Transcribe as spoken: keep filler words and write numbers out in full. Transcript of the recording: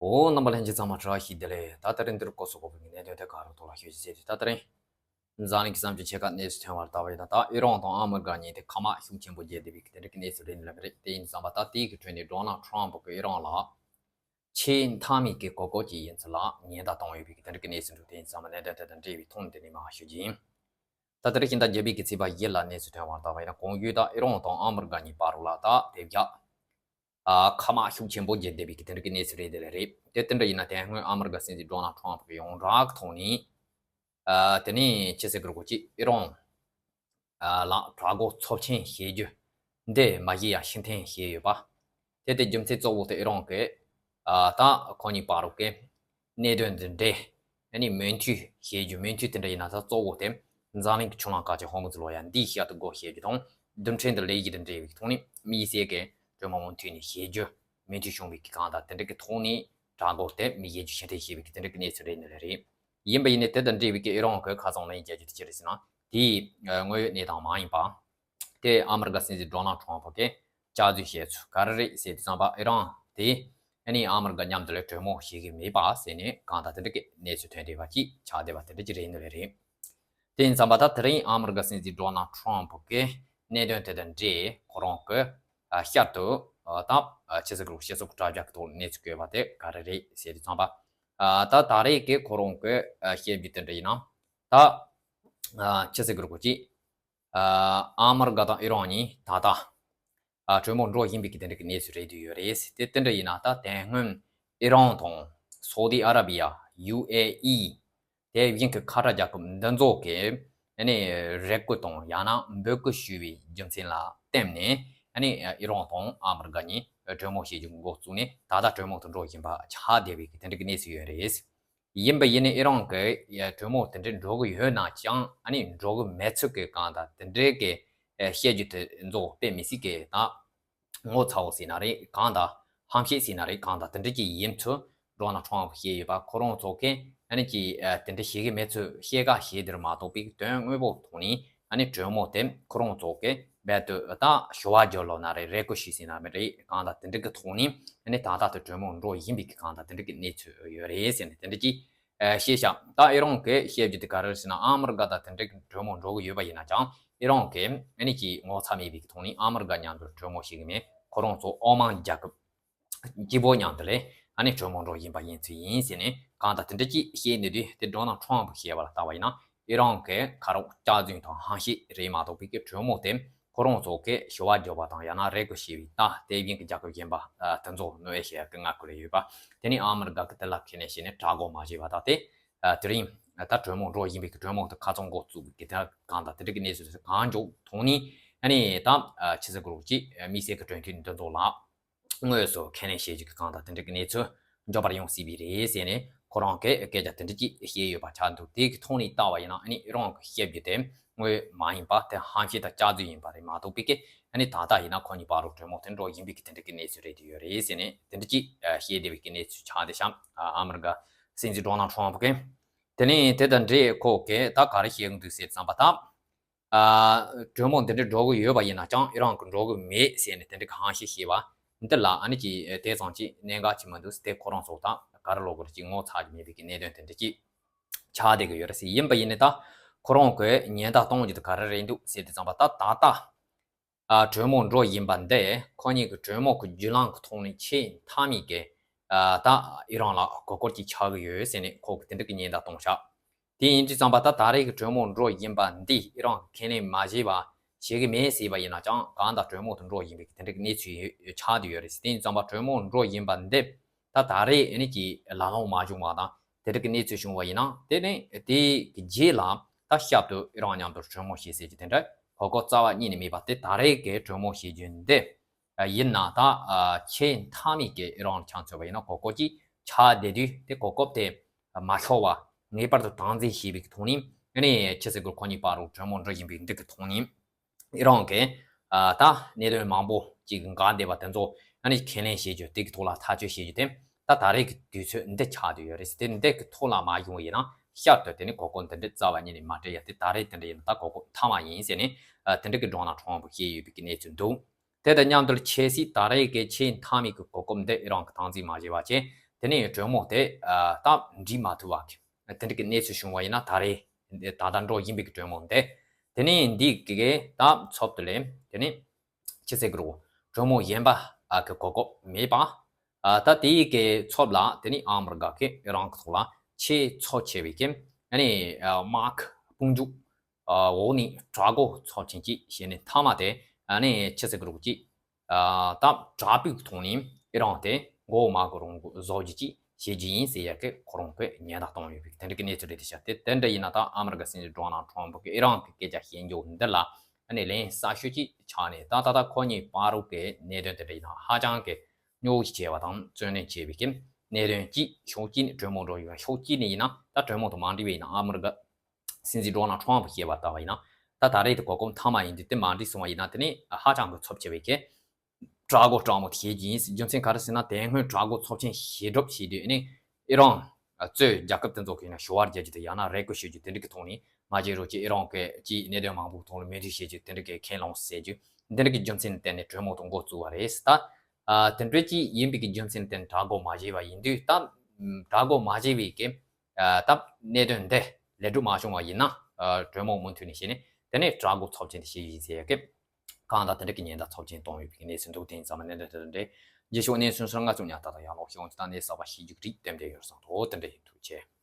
འོ། རྣམ་པ་ལྷན་རྒྱས་ཚང་མ་བཀྲ་ཤིས་བདེ་ལེགས། ད་ད་རིང་འདིར་སྐོར་སོགས་གོ་བའི་གནད་དོན་དེ་ག་རུ་ཐོག་ལ་ཤོད་ཅིག་ཟེར་དུས། ད་ད་རིང་འཛམ་གླིང་གི་བསམ་སྤྱོད་ཆེ་ཁག་གནས་ཚུལ་ཐོན་བར་ལྟ་བ་ཡིན་ན། ད་ཨི་རན་དང་ཨ་མི་རི་ཀ་གཉིས་དེ་མཁའ་དམག་ཤུགས་ཆེན་པོ་རྒྱག་བསྡད་པའི་གི་དེ་འདྲ་གི་གནས་ཚུལ་རེད་ནི་ལབ་རེད། དེ་ཡིན་ཙང་པ་ད་དེའི་གི་ཁྲོད་ནས་ཌོ་ནལ་ཊམ་ཕ་གི་ཨི་རན་ལ་ཆེས་མཐའ་མའི་གི་གོ་སྐབས་ཅིག་ཡིན་ཚུལ་ལ་ཉེན་བརྡ་བཏང་ཡོད་པའི་གི་དེ་འདྲ་གི་གནས་ཚུལ་འདུག་དེ་ཡིན་ཙང་པ་གནད་དོན་དེ་དང་འབྲེལ་བའི་ཐོག་ནས་དེ་ནས་མར་ཞུ་རྒྱུ་ཡིན། ད་དེ་རིང་ཕྱི་ཟླ་བརྒྱད་པའི་གི་ཚེས་པ་བཞི་ལ་གནས་ཚུལ་ཐོན་བར་ལྟ་བ་ཡིན་ན། གོང་ཞུས་ད་ཨི་རན་དང་ཨ་མི་རི་ཀ་གཉིས་བར་ལ་ད་དེ་བཞག་ཨ། མཁའ་དམག་ཤུགས་ཆེན་པོ་རྒྱག་བསྡད་པའི་གི་དེ་འདྲ་གི་གནས་ཚུལ་རེད། དེ་ལ་རེད། དེ་དེ་འདྲ་ཡིན་ན་དེ་སྔོན་ཨ་མི་རི་ཀ་སྲིད་འཛིན་ཌོ་ནལ་ཊམ་ཕ་གི་ཡོངས་གྲགས་ཐོག་ནས། ཨ། དེ་ནས་ཕྱི་ཟླ་དགུ་པའི་གི་ཨི་རན་ཨ་ལ་དྲག་རྒོལ་ཚབས་ཆེན་བྱེད་རྒྱུ་འདི་མ་གཞི་ཡང་ཕྱིར་འཐེན་བྱས་ཡོད་པ། དེ་དེ་རྒྱུ་མཚན་གཙོ་བོ་དེ་ཨི་རན་གི་ཨ་ད་ཁོ་གཉིས་བར་གི་གནད་དོན་འདི་འདྲའི་ཨ་ནི་མོས་མཐུན་བྱེད་རྒྱུ། མོས་མཐུན་དེ་འདྲ་ཡིན་ན་ད་གཙོ་བོ་དེ་འཛམ་གླིང་གི་ཆུ་ལྷག་ཁ་ཆེ་ཧོར་མུ་ཛི་ལོ་ཡ་འདིའི་ཤར་དུ་སྒོ་ཕྱེ་རྒྱུ་དང་། རྡུལ་ཕྲན་དེ་ལས་གཞི་དང་འབྲེལ་བའི་ཐོག་ནས་དམིགས་བསལ་གྱི་གྲོས་མོལ་མུ་མཐུད་ནས་བྱེད་རྒྱུ་མོས་མཐུན་བྱུང་བའི་གི་གང་ལྟར་དེ་འདྲ་གི་ཐོག་ནས་དྲག་རྒོལ་དེ་མི་བྱེད་རྒྱུ་ཕྱིར་འཐེན་བྱས་པའི་གི་དེ་འདྲ་གི་གནས་ཚུལ་རེད་ནི་ལ་རེད། ཡིན་པ་ཡིན་ནའི་དེ་དང་འབྲེལ་བའི་གི་ཨི་རན་གི་ཁ་སང་ལན་རྒྱག་རྒྱུ་དེ་ཅི་རེད་ཟེར་ན། དེའི་དངོས་ཡོད་གནས་སྟངས་མ་ཡིན་པ། དེ་ཨ་མི་རི་ཀ་སྲིད་འཛིན་ཌོ་ནལ་ཊམ་ཕ་གིས་བསྐྱར་ཟློས་བྱས་ཚུལ་ག་རེ་རེད་ཟེར་དུས་ཙམ་པ། ཨི་རན་དེ་ཨ་ནི་ཨ་མི་རི་ཀ་མཉམ་དུ་ལ་གྲོས་མོལ་བྱེད་ཀྱི་མེད་པ་ཟེར་ནས་གང་ལྟར་དེ་འདྲ་གི་གནས་ཚུལ་ཐོན་བསྡད་པ་ཅིག་ཆགས་བསྡད་པ་དེ་འདྲ་ཅིག་རེད་ནི་ལ་རེད། དེ་ཡིན་ཙམ་པ་ད་དེ་རིང་ཨ་མི་རི་ཀ་སྲིད་འཛིན་ཌོ་ནལ་ཊམ་ཕ་གིས་གནད་དོན་དེ་དང་འབྲེལ་ཁོ་རང་གི་ཨ་བསྐྱར་དུ་ཨ་ད་ཨ་ཕྱི་ཟླ་དགུ་པའི་སྤྱི་ཚོགས་དྲ་རྒྱ་གི་ཐོག་གནས་ཚུལ་བཀོད་པ་དེ་ག་རེ་རེད་ཟེར་དུས་ཙམ་པ། ཨ་ད་ད་རེས་ཀྱི་ཁོ་རང་གི་ཨ་བཤད་རྒྱུ་དེ་འདྲ་ཡིན་ན། ད་ཨ་ཕྱི་ཟླ་དགུ་པའི་གི་ཨ་ཨ་མི་རི་ཀ་དང་ཨི་རན་གཉིས་ད་ལྟ་ཨ་གྲོས་མོལ་འགྲོ་བཞིན་པའི་གི་དེ་འདྲ་གི་གནས་ཚུལ་རེད་འདུག་ཡོད་རེད། དེ་དེ་འདྲ་ཡིན་ན་ད་དེ་སྔོན་ཨི་རན་དང་སོ་ཏི་ཨ་ར་བི་ཡ། ཡུ་ཨེ་ཨི། དེ་བཞིན་གྱི་ཁ་ཐར་རྒྱལ་ཁབ་འདི་ཚོ་གིས་ཨ་ནི་རེ་སྐུལ་དང་ཡང་ན་འབོད་སྐུལ་ཞུས་པའི་རྒྱུ་མཚན་ལ་བརྟེན་ནས། ཨ་ནི་ཨི་རན་དང་ཨ་མི་རི་ཀ་གཉིས་གྲོས་མོལ་བྱེད་རྒྱུ་འགོ་བཙུགས་ནས་ད་ལྟ་གྲོས་མོལ་དུ་འགྲོ་བཞིན་པ་ཆགས་བསྡད་པའི་གི་དེ་འདྲ་གི་གནས་ཚུལ་ཡོད་རེད། ཡིན་པ་ཡིན་ནའི་ཨི་རན་གྱིས་གྲོས་མོལ་དེ་འདྲའི་འགྲོ་གི་ཡོད་ན་ཡང་། ཨ་ནི་འགྲོ་གི་མེད་ཚུལ་གྱི་གང་ལྟར་དེ་འདྲའི་གི་བཤད་རྒྱུ་དེ་ཚོ་དཔེ་མི་སྲིད་གི་ད་ངོ་ཚ་བོ་ཟེར་ན་རེད། གང་ལྟར་ཧམ་བཤད་ཟེར་ན་རེད། གང་ལྟར་དེ་འདྲ་ཅིག་ཡིན་ཚུལ་ཌོ་ནལ་ཊམ་ཕ་བཤད་ཡོད་པ། ཁོ་རང་ཚོ་གིས་ཨ་ནི་ཅིག་ཨ་དེ་འདྲ་བྱེད་ཀྱི་མེད་ཚུལ་བཤད་ག་བྱས་དེར་མ་གཏོགས་པའི་དོན་དངོས་པོ་ཐོག་ནས་ཨ་ནི་གྲོས་མོལ་དེ་ཁོ་རང་ཚོ་གིས་རྦད་དེ་ད་ཞུ་བ་བརྒྱབ་ལབ་ན་རེད། རེ་སྐུལ་ཞུས་ཟེར་ན་མི་རེད། གང་ལྟར་དེ་འདྲ་གི་ཐོག་ནས་ཨ་ནི་ད་ལྟ་དེ་གྲོས་མོལ་འགྲོ་བཞིན་པའི་གི་གང་ལྟར་དེ་འདྲ་གི་གནས་ཚུལ་ཡོད་རེད་ཟེར་ནས་དེ་འདྲ་ཅིག་ཨ་བཤད་ཤག་ད་ཨི་རན་གྱིས་བཤད་རྒྱུ་དེ་ག་རེ་རེད་ཟེར་ན། ཨ་མི་རི་ཀ་དང་དེ་འདྲའི་གྲོས་མོལ་འགྲོ་གི་ཡོད་པ་ཡིན་ན་ཡང་ཨི་རན་གྱིས་ཨ་ནི་ཅིག་ངོ་ཚ་མེད་པའི་ཐོག་ནས་ཨ་མི་རི་ཀ་མཉམ་དུ་གྲོས་མོལ་བྱེད་ཀྱི་མེད། ཁོ་རང་ཚོ་དབང་མང་རྒྱལ་ཁབ་གཅིག་པོ་མཉམ་དུ་ལ་ཨ་ནི་གྲོས་མོལ་འགྲོ་བཞིན་པ་ཡིན་ཚུལ་ཡིན་ཟེར་ནས་གང་ལྟར་དེ་འདྲ་ཅིག་བཤད་ནས། དུས་དེ་ཌོ་ནལ་ཊམ་ཕ་བཤད་པ་ལ་ལྟ་བ་ཡིན་ན། ཨི་རན་གྱི་ཁ་རོག་སྐྱག་རྫུན་དང་ཧམ་བཤད་རེད་མ་གཏོགས་པའི་གི་གྲོས་མོལ་དེ་ཁོ་རང་ཚོ་གིས་ཞུ་བ་བརྒྱབ་པ་དང་ཡང་ན་རེ་སྐུལ་ཞུས་པའི་ད་དེ་བཞིན་གྱི་རྒྱལ་ཁབ་གཞན་པ་ཨ་དེ་ཚོ་ནོར་ཝེ་ཞེས་ཀྱི་མངའ་ཁུལ་ལ་ཡོད་པ། དེ་ནས་ཨ་མི་རི་ཀ་གིས་དེ་ལ་ཁས་ལེན་བྱས་ནས་དྲག་རྒོལ་མ་བྱས་པ་དང་། དེ་ཨ་དེ་རིང་ད་གྲོས་མོལ་འགྲོ་བཞིན་པའི་གི་གྲོས་མོལ་དེ་ཁ་ཚང་འགོ་བཙུགས་པའི་གི་དེ་གང་དང་དེ་འདྲ་གི་གནས་ཚུལ་གང་མགྱོགས་ཐོག་ནས་ཨ་ནི་ད་ཨ་ཕྱི་ཟླ་དགུ་པའི་གི་དམིགས་བསལ་གྱི་གྲོས་མཐུན་འདི་ཚོ་ལ་དངོས་སུ་ཁས་ལེན་བྱེད་རྒྱུ་གི་གང་དང་དེ་འདྲ་གི་གནས་ཚུལ་མགྱོགས་པར་ཡོང་སྲིད་པས་རེད་ཟེར་ནས་ཁོ་རང་གིས་སྐད་ཆ་དེ་འདྲ་ཅིག་བཤད་ཡོད་པ་ཆགས་འདུག་དེ་གི་ཐོག་ནས་ལྟ་བ་ཡིན་ན་ཨ་ནི་ཨི་རན་གྱིས་བཤད་རྒྱུ་དེ་དངོས་མ་ཡིན་པ་དེ་ཧམ་བཤད་དང་སྐྱག་རྫུན་ཡིན་པ་རེད་མ་གཏོགས་པའི་གི་ཨ་ནི་ད་ལྟ་ཡིན་ན་ཁོ་གཉིས་བར་དུ་གྲོས་མོལ་དེ་འགྲོ་བཞིན་པའི་གི་དེ་འདྲ་གི་གནས་ཚུལ་རེད་དེ་ཡོད་རེད་ཟེར་ནས་དེ་འདྲ་ཅིག་བཤད་བསྡད་པའི་གི་གནས་ཚུལ་ཆགས་བསྡད་ཤག་ཨ་མི་རི་ཀ་སྲིད་འཛིན་ཌོ་ནལ་ཊམ་ཕ་གིས། དེ་ནས་དེ་དང་འབྲེལ་ཁོ་གིས་ད་ག་རེ་བཤད་ཀྱི་འདུག་ཟེར་བསམ་པ་དང་། ཨ་གྲོས་མོལ་འདི་འདྲ་འགྲོ་གི་ཡོད་པ་ཡིན་ན་ཡང་ཨི་རན་གྱིས་འགྲོ་གི་མེད་ཟེར་ནས་དེ་འདྲ་གི་ཧམ་བཤད་བྱས་པ་འདི་ལ་ཨ་ནི་ཅིག་དེ་ཙམ་ཅིག་གནད་འགག་ཅིག་མི་འདུག་དེ་ཁོ་རང་ཚོ་ད་ག་རེ་ལབ་དགོས་རེད། ཅིག་ངོ་ཚ་གི་མེད་པའི་གི་གནད་དོན་དེ་འདྲ་ཅིག་ཆགས་བསྡད་གི་ཡོད་རེད་ཟེར། ཡིན་པ་ཡིན་ནའི་ད་ཁོ་རང་གིས་ཉེན་བརྡ་གཏོང་རྒྱུ་དེ་ག་རེ་རེད་འདུག་ཟེར་དུས་ཙམ་པ། ད་ད་ལྟ་ཨ་གྲོས་མོལ་འགྲོ་བཞིན་པ་འདི་ཁོ་གཉིས་ཀྱི་གྲོས་མོལ་གྱི་བརྒྱུད་ལམ་གྱི་ཐོག་ནས་ཆེས་མཐའ་མའི་གི་ཨ་ད་ཨི་རན་ལ་གོ་སྐབས་ཅིག་ཆགས་ཀྱི་ཡོད་ཟེར་ནས་ཁོ་གིས་དེ་འདྲ་གི་ཉེན་བརྡ་གཏོང་ཤག་དེ་ཡིན་དུས་ཙམ་པ་ད་ད་རེས་ཀྱི་གྲོས་མོལ་འགྲོ་བཞིན་པ་འདི་ཨི་རན་གྱིས་ཁས་ལེན་མ་བྱས་པ་བྱེད་ཀྱི་མེད་ཟེར་བ་ཡིན་ན་ཡང་གང་ལྟར་གྲོས་མོལ་དུ་འགྲོ་བཞིན་པའི་དེ་འདྲ་གི་གནས་ཚུལ་ཡོད་ཆགས་བསྡད་ཡོད་རེད། དེ་ཡིན་ཙམ་པ་གྲོས་མོལ་འགྲོ་བཞིན་པ་འདི་ད་ད་རེས་ཨ་ནི་ཀྱི་ལམ་ལྷོང་མ་བྱུང་བ་དང་དེ་འདྲ་གི་གནས་ཚུལ་བྱུང་བ་ཡིན་ན། དེ་ནས་དེ་གི་རྗེས་ལ་ད་ཞབས་ཏུ་ཨི་རན་མཉམ་དུ་གྲོས་མོལ་བྱེད་ཟེར་གྱི་དེ་འདྲ་གོ་སྐབས་རྩ་བ་ཉིད་ནས་མེད་པ། དེ་ད་རེས་ཀྱི་གྲོས་མོལ་བྱེད་རྒྱུ་འདི་ཡིན་ན་ད་ཨ་ཆེས་མཐའ་མའི་གི་ཨི་རན་ལ་ཆ་མཚོན་པ་ཡིན་ན་གོ་སྐབས་ཅིག་ཆགས་བསྡད་དུས། དེ་གོ་སྐབས་དེ་མ་ཤོར་བ་ངེས་པར་དུ་དམ་འཛིན་བྱེད་པའི་ཐོག་ནས་ཨ་ནི་ཕྱི་ཟླ་དགུ་པ་ཁོ་གཉིས་བར་དུ་གྲོས་མོལ་འགྲོ་བཞིན་པའི་འདི་གི་ཐོག་ནས་ཨི་རན་གྱིས་ཨ་ད་གནད་དོན་མང་པོ་ཅིག་འགག་བསྡད་པ་དེ་ཚོ་ཨ་ནི་ཁས་ལེན་བྱེད་རྒྱུ། དེ་གི་ཐོག་ལ་ཐག་གཅོད་བྱེད་རྒྱུ་དེ་ད་ད་རེས་ཀྱི་དུས་ཚོད་འདི་ཆགས་བསྡད་ཡོད་རེད་ཟེར། དེ་འདི་གི་ཐོག་ལ་མ་བྱུང་བ་ཡིན་ན་ཞབས་ཏུ་དེ་ནི་གོ་སྐབས་འདི་འདྲ་རྩ་བ་ཉིད་ནས་མ་སྤྲད་ཡ། དེ་ད་རེས་དེ་འདྲ་ཡིན་ན་ད་གོ་སྐབས་མཐའ་མ་ཡིན་ཟེར་ནས་ཨ་དེ་འདྲ་གི་ཌོ་ནལ་ཊམ་ཕ་བཤད་ཡོད་པའི་གི་གནས་ཚུལ་འདུག་དེ་དང་མཉམ་དུ་ཆབ་སྲིད་ད་རེས་ཀྱི་ཆེས་མཐའ་མའི་གི་གོ་སྐབས་འདི་ཨི་རན་གྱིས་དམ་འཛིན་མ་བྱས་པ་བྱས། དེ་ནས་གྲོས་མོལ་དེ་ཨ་ད་འགྲིག་མ་ཐུབ་པ་གི་དེ་འདྲ་གི་གནས་ཚུལ་བྱུང་བ་ཡིན་ན། ད་རེས་ད་ལྟ་འགྲོ་བཞིན་པའི་གི་གྲོས་མོལ་འདི། དེ་ནས་འདི་གི་ད་ཚབ་ཏུ་ལས་དེ་ནས་ཕྱི་སྲིད་ཀྱི་རོགས་གྲོས་མོལ་གཞན་པ་ཨ་གི་གོ་སྐབས་མེད་པ། ཨ་ད་དེའི་གི་ཚབ་ལ་དེ་ནས་ཨ་མི་རི་ཀ་གི་ཨི་རན་གི་ཐོག་ལ་ཆེས་ཚབས་ཆེ་བའི་གི་ཨ་ནི་ཨ་དམག་དཔུང་འཇུག་ཨ་འོག་ནས་དྲག་པོ་ཚབས་ཆེན་གཅིག་བྱས་ནས། མཐའ་མ་དེ་ཨ་ནི་ཕྱི་སྲིད་ཀྱི་རོགས་གཅིག་ཨ་ད་དྲག་པོའི་ཐོག་ནས་ཨི་རན་དེ་མགོ་མ་གི་རང་བཟོ་རྒྱུ་གཅིག་བྱེད་རྒྱུ་ཡིན་ཟེར་ཡ་གི་ཁོ་རང་གི་ཉེན་བརྡ་བཏང་ཡོད་པའི་དེ་འདྲ་གི་གནས་ཚུལ་རེད་དེ་ཤག་དེ་དེ་འདྲ་ཡིན་ན་ད་ཨ་མི་རི་ཀ་སྲིད་འཛིན་ཌོ་ནལ་ཊམ་ཕུ་གི་ཨི་རན་གི་སྐད་ཆ་བཤད་རྒྱུ་འདི་ལ་ཨ་ནི་ལན་གསལ་ཤོས་ཅིག་ཆགས་ནས། ད་ད་ད་ཁོ་གཉིས་བར་གྱི་གནད་དོན་དེ་འདྲ་ཡིན་ན་ཧ་ཅང་གི་རྙོག་ཞིབ་ཆེ་བ་དང་བཙན་གནོན་ཆེ་བའི་གི་གནད་དོན་གཅིག་ཕྱོགས་གཅིག་ནས་གྲོས་མོལ་འགྲོ་ཡོད། ཕྱོགས་གཅིག་ནས་ཡིན་ན་ད་གྲོས་མོལ་དང་མ་འགྲིག་པ་ཡིན་ན་ཨ་མི་རི་ཀ་སྲིད་འཛིན་ཌོ་ནལ་ཊམ་ཕུ་བཤད་པ་ལྟ་བ་ཡིན་ན། ད་ད་རེས་དེ་གོ་སྐབས་མཐའ་མ་ཡིན་དུས་དེ་མ་འགྲིག་སོང་བ་ཡིན་ན་དེ་ནི་ཧ་ཅང་གི་ཚབས་ཆེ་བའི་གི་དྲག་པོ་དྲག་མོ་དེ་བྱེད་ཀྱི་ཡིན། རྒྱུ་མཚན་ག་རེ་ཟེར་ན་དེ་སྔོན་དྲག་པོ་ཚབས་ཆེན་ཞེ་སྒྲུབ་བྱེད་དུས་ཨ་ནི་ཨི་རན་གཙོས་རྒྱལ་ཁབ་དེ་ཚོ་གིས་ན་ཞུ་བར་རྒྱག་རྒྱུ་དེ་ཡང་ན་རེ་སྐུལ་ཞུ་རྒྱུ་དེ་འདྲ་གི་ཐོག་ནས་མ་བྱེད་རོགས་ཅེས་ཨི་རན་གྱི་ཅིག་གནད་དོན་མང་པོའི་ཐོག་ལ་མོས་མཐུན་བྱེད་རྒྱུ་དེ་འདྲ་གི་ཁས་ལོངས་ཟེར་རྒྱུ་དེ་འདྲ་གི་རྒྱུ་མཚན་བརྟེན་ནས་གྲོས་མོལ་དུ་འགོ་བཙུགས་པ་རེད། ད་ཨ་དེ་འདྲ་ཅིག་ཡིན་པའི་གི་རྒྱུ་མཚན་བརྟེན་དྲག་པོ་མ་བྱས་པ་ཡིན་དུས་ད་དྲག་པོ་མ་བྱས་པའི་གི་ཨ་ད་གནད་དོན་འདི་ལས་སྒྲུབ་མ་བྱུང་བ་ཡིན་ན་ཨ་གྲོས་མོལ་མུ་མཐུད་ནས་བྱས་ནས་དེ་ནས་དྲག་པོ་ཚབས་ཆེན་དེ་བྱེད་ཀྱི་ཡིན་ཟེར་ཡ་གི་གང་ལྟར་དེ་འདྲ་གི་ཉེན་བརྡ་ཚབས་ཆེན་བཏང་ཡོད་པའི་གནས་ཚུལ་འདུག་དེ་ཡིན་ཙང་མ་གནད་དོན་དེ་ཚོ་འདྲ་རྗེས་ཕྱོགས་གནས་ཚུལ་སོང་ང་ཚོ་ཉག་ཏག་ཏག་ཡང་ལོག་ཤོག་ཅིག་དང་གནས་གསར་པ་ཤེས་རྒྱུ་རིགས་ཏན་ཏན་ཡོད་སོང་དོ། དེ་འདྲ་ཡིན། ཐུགས་རྗེ་ཆེ།